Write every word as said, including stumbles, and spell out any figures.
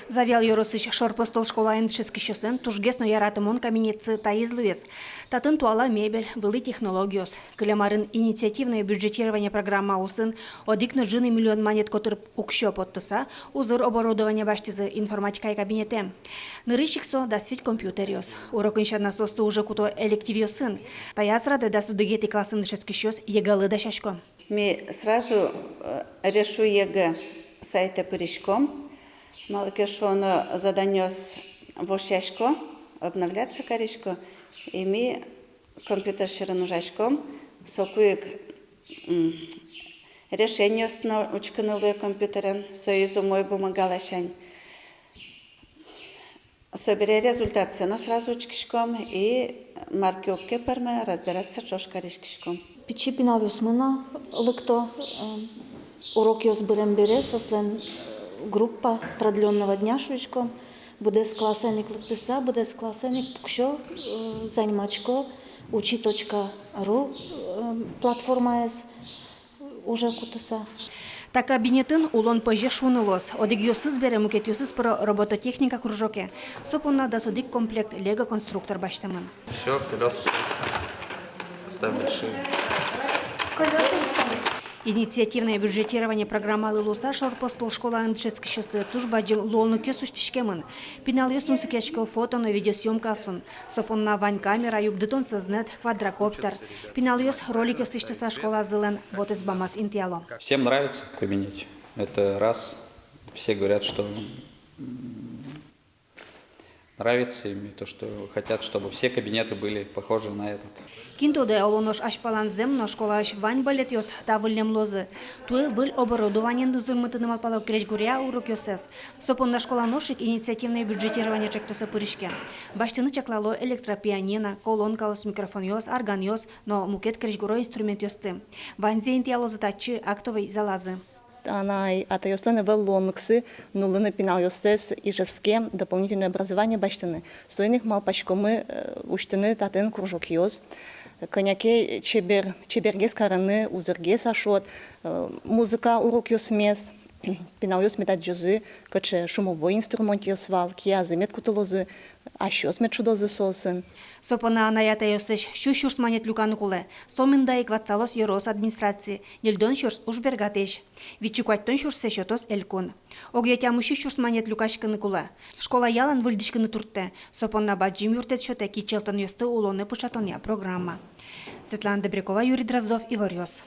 Завьял ёросысь Шор Постол школаын дышетскисьёслэн тужгес но яратымон кабинетсы таиз луиз. Татын туала мебель, вылӥ технологиос. Кылем арын инициативное бюджетирование программа улсын одӥг но ӝыны миллион манет котыр уксё поттыса, узыр оборудование басьтӥзы информатикая кабинетэ. Нырысь ик со дас вить компьютеръёс. Урокын сяна соосты уже куто элективъёсын. Таяз радэ дас одӥгетӥ классын дышетскисьёс ЕГЭ-лы дасясько. Ми сразу, э, «Решу ЕГЭ» сайтэ пыриськом, малы ке шуоно заданиос вошъясько, обновляться карисько, и ми компьютер сьӧрын ужаськом, соку ик, м, решениосты но учкыны луэ компьютерен, соиз умой бумага ласянь. Собере результатсэ но сразу учкиськом и мар ке уг ке пӧрмы, разбираться ӵош кариськиськом. Пичи пиналъёсмы но лыкто, э, урокъёс бырем бере, соослэн, э, группа продлённого дня шуиськом. Быдэс классэн ик лыктыса, быдэс классэн ик пуксё, э, заниматько «Учи точка ру», э, платформаез уже кутыса. Та кабинетын улон пӧзе шуыны луоз. Одӥгъёсыз бере, мукетъёсыз пыро робототехника кружоке. Со понна дас одӥг комплект лего-конструктор басьтэмын. Всё, колёса ставим большие. Инициативное бюджетирование программалы луыса Шор Постол школаын дышетскисьёсты туж бадӟым луонлыкъёс усьтӥськемын. Пиналъёс тунсыкъясько фото но видеосъёмкаосын. Со понна вань камера, югдытон сӧзнэт, квадрокоптер. Пиналъёс роликъёс лэсьтыса школазылэн вотэсбамаз интыяло. Всем нравится в кабинете. Это раз. Все говорят, что, м, нравится им, и то, что хотят, чтобы все кабинеты были похожи на этот. Кин тодэ, оло нош азьпалан зэм но школаысь вань бӧлетъёс та выллем луозы. Туэ выль оборудованиен узырмытыны малпало крезьгуръя урокъёсыз. Со понна школа нош ик инициативное бюджетирование ӵектосэ пыриське. Басьтыны чаклало электропианино, колонкаос, микрофонъёс, органъёс но мукет крезьгуро инструментъёсты. Ваньзэ интыялозы татчы, актовый залазы. Анай-атайёслэн ӧвӧл луонлыксы нуллыны пиналъёссэс Ижевске дополнительное образование басьтыны. Соин ик малпаськомы, э, усьтыны татын кружокъёс. Кӧня ке чебер, чебергес карыны, узыргес, а шуод, э, музыка урокъёсмес. Пиналъёс мед адӟозы, кыӵе шумовой инструментъёс вал, киязы мед кутылозы, асьсэос мед шудозы соосын. Со понна анай-атайёслэсь сю сюрс манет люканы кулэ. Со мында ик ватсалоз ёрос администраци, ньыльдон сюрс — ужбергатӥсь, витьсю куатьтон сюрссэ сётоз элькун. Огъя тямыс сю сюрс манет люкаськыны кулэ. Школа ялан выльдӥськыны турттэ. Со понна бадӟым юрттэт сётэ кичӧлтонъёсты улонэ пыӵатонъя программа. Светлана Добрякова, Юрий Дроздов, «Иворъёс».